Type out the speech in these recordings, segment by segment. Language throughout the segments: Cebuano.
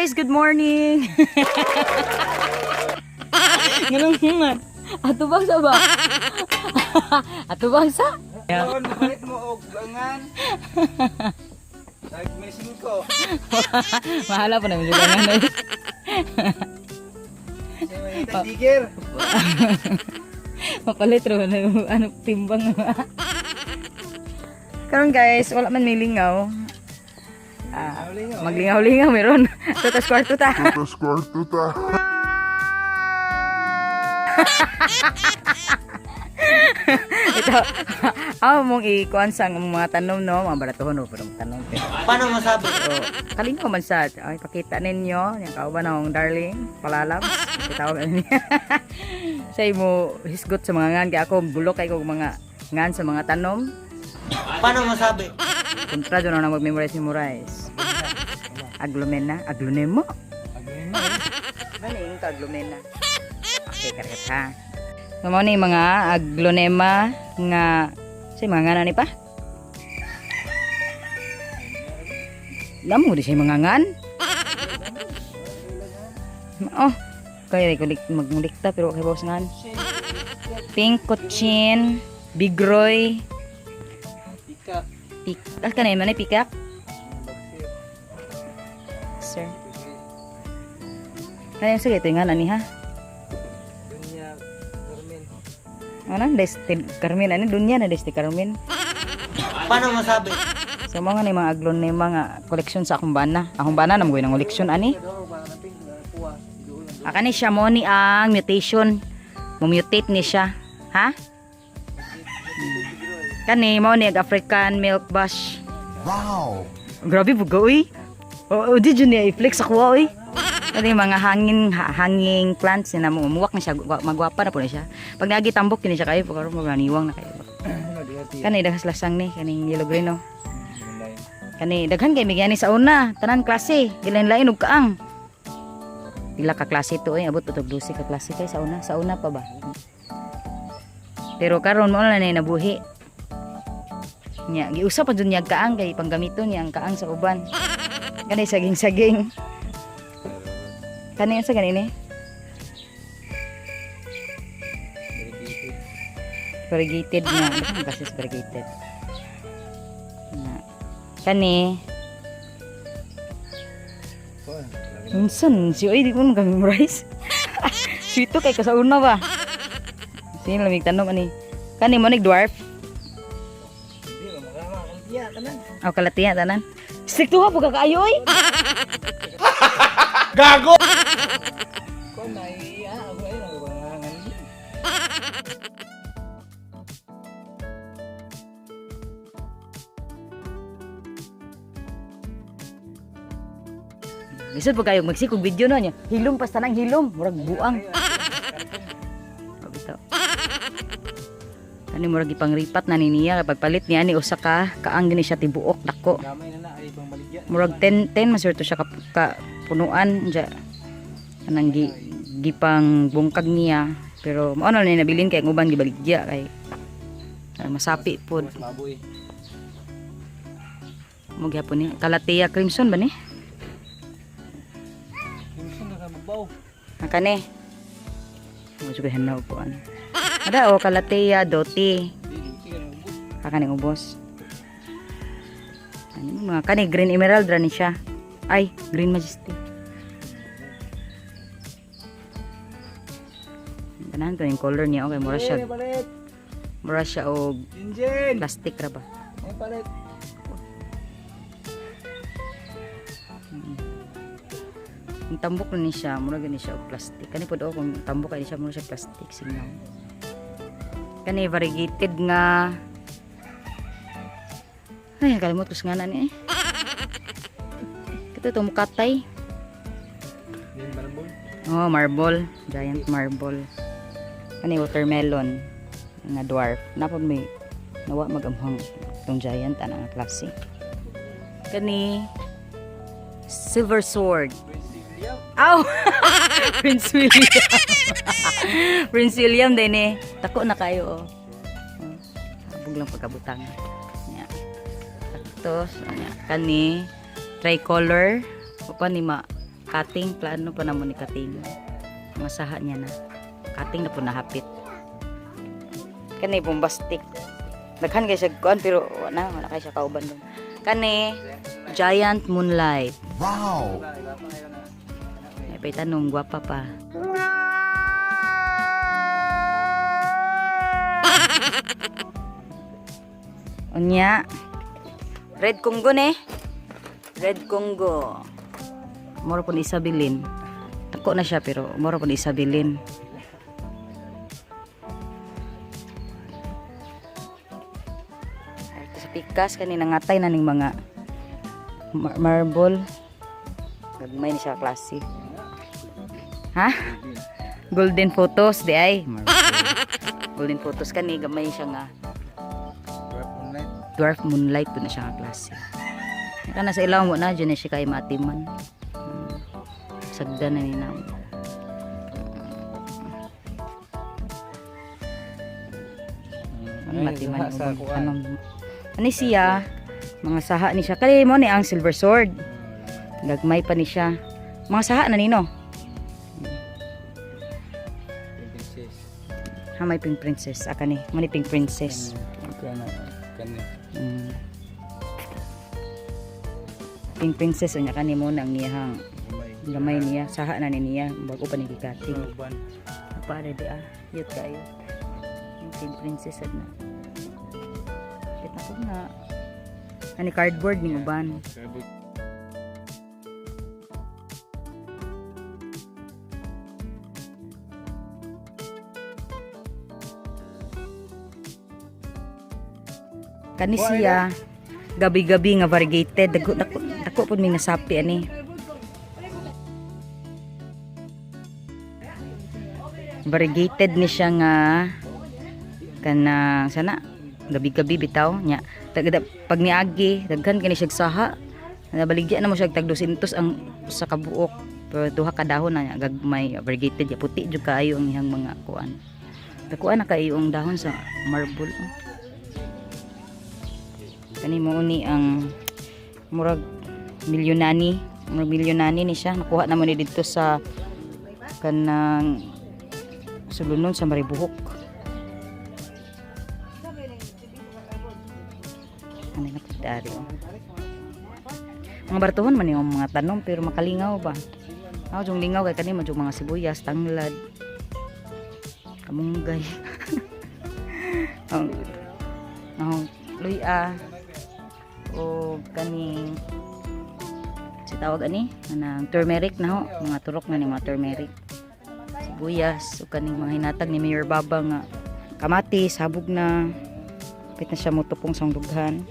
Guys, good morning. Ganun nga. Ato bang sa ba? Ato bang sa? Karon palit mo og angan. Tag may singko. Mahala pa naman sila nga. Sa may tiger. Mapalit ro na yung ano timbang. Karon guys, wala man may lingaw. Ah, maglingaw-lingaw meron. Tutas kwarto ta. Tutas kwarto ta. Ito, ako mong ikuan sa mga tanom no, mga baratuhon no, pero tanom. Pero, Paano masabi? so, kalinaw man sa, ay, pakita ninyo, yung kauban akong darling, palalabs, kitawag ano niya. Sa imo, hisgot sa mga ngan, kaya ako, bulok kay kog mga ngan sa mga tanom. Paano masabi? Kontra doon na mag-memorize memorize. Aglomena, aglonemo. Ano yung aglomena? Okay, karet ha. So, mao ni mga aglonema nga sa mga nga ni pa? Damo di siya mga ngan. Oh, kaya ko magmulikta pero kay boss ngan. Pink Cochin, Bigroy, Ika. Pik. Ah, kanay man ay pikak. Sir. Ay, sige, ito yung nga ni ha. Dunya Carmen. Ano, Deste Carmen, ano, dunya na Deste Carmen. Paano masabi? So, mga ni mga aglonema nga koleksyon sa akong bana. Akong bana, namugoy ng koleksyon, ani. Aka ni siya mo ni ang mutation. Mumutate ni siya. Ha? Kani mo ni ang African milk bush. Wow! Grabe buga uy. Oo, di dyan niya i-flex ako uy. Kani mga hangin hanging plants niya na muwak na siya, magwapa na po na siya. Pag naagi tambok kini siya kayo, pag maganiwang na kayo. Kani daghas lasang ni kaning yellow green no. Kani daghan kay migyan ni sa una, tanan klase, gilain-lain og kaang. Pila ka klase to eh, abot pa tog 12 ka klase kay sa una pa ba. Pero karon mo na na nabuhi. Nya, giusa pa jud niya ang kaang kay panggamiton niya ang kaang sa uban. Kani saging-saging. Kani sa gani ni? Variegated na. Ano kasi variegated? Na. Kani. Minsan, si oy, di ko na memorize. Sweet to kay kasauna ba? Sino lamig tanom ani? Kani mo nig dwarf? Oh, kalatiya tanan. Stick to ha pagka kaayo oy. Gago! Lisod pa kayo magsikog video no niya. Hilom pas tanang hilom, murag buang. Bitaw. Ani murag ipangripat na ni niya pagpalit niya ani usa ka kaang gini siya tibuok dako. Gamay na na ay pang baligya. Murag 10 10 masurto siya ka punuan diya. Anang gi gipang bungkag niya pero mao na ni nabilin kay ang uban gibaligya kay masapi pod. Mas baboy. Mo gyapon ni Calathea crimson ba ni? Kimson na ka magbaw. Ang kani. Mo jud hanaw po ano. Ada o Calathea doti. Di di ka na ubos. Kakaning ubos. Ano yung mga kani green emerald ra ni siya. Ay, green majesty. Ganahan ko yung color niya okay mura siya. Eh, palit. Mura siya og Engine. plastic ra ba. Eh, palit. Ang tambok na ni siya, mura gani siya og plastic. Kani pod oh, kung tambok kay ni siya mura siya plastic singaw. Kani variegated nga. Ay, kalimot ko sa ngalan ni eh. Kato to mukatay. Din marble. Oh, marble, giant marble. Kani watermelon nga dwarf. Napod may nawa magamhang itong giant ana nga klase. Kani silver sword. Prince William. Aw! Prince William. Prince William din eh. Tako na kayo oh. Oh, habog lang pagkabutang. Nya. Tapos, nya, kani tricolor. O pa ni ma Cutting, plano pa namo ni cutting. Mga saha niya na. Cutting na po nahapit. Kani bombastic. Daghan kay siya kuan pero wala na, wala kay siya kauban dun. Kani Giant Moonlight. Wow. Ay pay tanong gwapa pa. Unya. Red Congo ne. Red Congo. Moro po ni Isabelin. Tako na siya pero moro po ni Isabelin. Ay, sa pikas kani nangatay na ning mga marble. Gagmay ni siya klase. Ha? Golden photos di ay. Marble. Golden photos kani gamay siya nga Dwarf moonlight. Dwarf moonlight po na siya nga klase. Kana sa ilaw mo na dyan na siya kay matiman. Sagda na ni na. Ano Ay, matiman sa- sa yung kuan. anong ano siya? Mga saha ni siya. Kali mo ni ang silver sword. Gagmay pa ni siya. Mga saha na nino. Pink princess. Ha, may pink princess. Aka ni, mo ni pink princess. Kana kani. Pink princess unya kani mo nang niyahang Gamay. gamay niya. Saha na ni niya bago pa ni gikating. Uban. Para di ah. Yut kayo. Yung pink princess ad na. Pit na po nga. Ani cardboard ning uban. Cardboard. Kani siya gabi-gabi nga variegated. Dako dako dako pud mi nasapi ani. Variegated ni siya nga kanang sana gabi-gabi bitaw nya. Pag niagi daghan kani siya saha. Nabaligya na mo siya tag 200 ang sa kabuok. Pero duha ka dahon na niya, gagmay variegated ya puti jud kaayo ang iyang mga kuan. Dakuan na kaayo ang dahon sa marble. Oh. Kani mo ni ang murag milyonani, murag milyonani ni siya. Nakuha na mo ni didto sa kanang sulunon sa Maribuhok. Ano na pagdari oh. Mga bartuhon man yung mga tanom pero makalingaw ba. Ako yung lingaw kay kani man yung mga sibuyas, tanglad, kamunggay. Ang oh, luya o kaning si tawag ani anang turmeric na ho, mga turok na ni mga turmeric, sibuyas o kaning mga hinatag ni Mayor Baba nga kamatis, habog na pit na siya motupong sa dughan,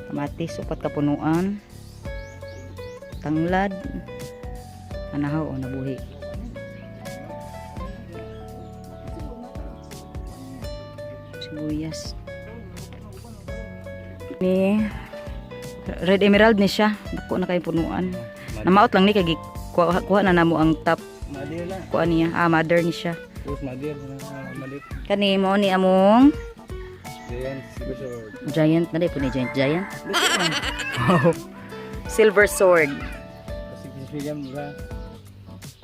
kamatis upat ka punuan, tanglad anahaw o nabuhi. Sibuyas ni red emerald ni siya, dako na kay punuan, namaot lang ni kay kuha, kuha na namo ang top. Mother lang. Kuha niya, ah, mother ni siya. Tapos mother malit. Kani mo ni among Giant silver sword. Giant na po ni giant giant. Wow. Silver sword. Kasi Prince William ba?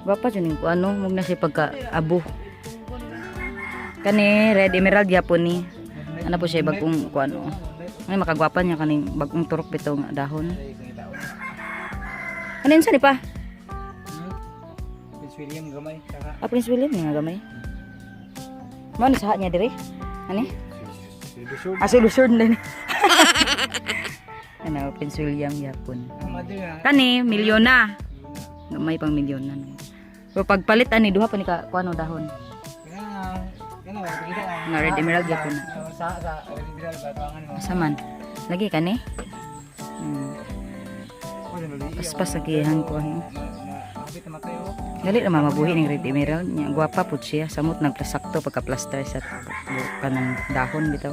Bapa jud ning ano, mug na siya pagka abo. Kani red emerald gyapon ni. Ano po siya bagong kuan ano. Ay makagwapa niya kaning bagong turok bitaw nga dahon. Ano yun sa ni pa? Prince William gamay saka. Ah, Prince William ni nga gamay. Mao ni saha niya dire? Ani? Silver sword. Ah, silver sword na ni. Ano, Prince William gyapon. Ang mother na. Kani, milyona. Gamay pang milyona. No. Pero pagpalit ani duha pa ni ka kuano dahon. Kana kana kita na. Nga red emerald gyapon na. Sa red emerald ba tawangan mo. Asa man? Lagi kani? Paspas sa gihan ko ano. Kapit na matayo. Dali na mamabuhi ning red emerald niya. Gwapa pud siya. Samot nagplasakto pagka-plaster sa kanang dahon bitaw.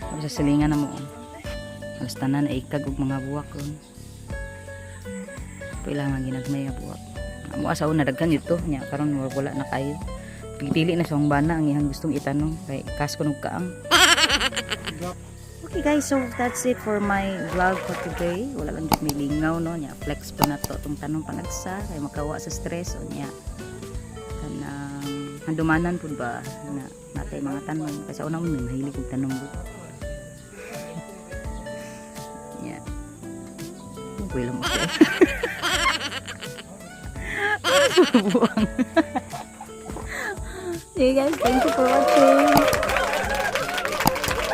Tapos sa silingan na mo. Halos tanan ay ikag og mga buwak ron. Pila nga ginagmay nga buwak. Amo asa una daghan dito nya karon wala na kayo. Pipili na sa bana ang iyang gustong itanong kay kasko nog kaang. Drop. Okay guys, so that's it for my vlog for today. Wala lang jud may lingaw, no, nya flex pa na to atong tanong panagsa kay makawa sa stress o nya kanang handumanan pud ba na natay mga tanong kasi una mo mahilig og tanong gud. Yeah. Okay lang ako. Buang. See you guys. Thank you for watching.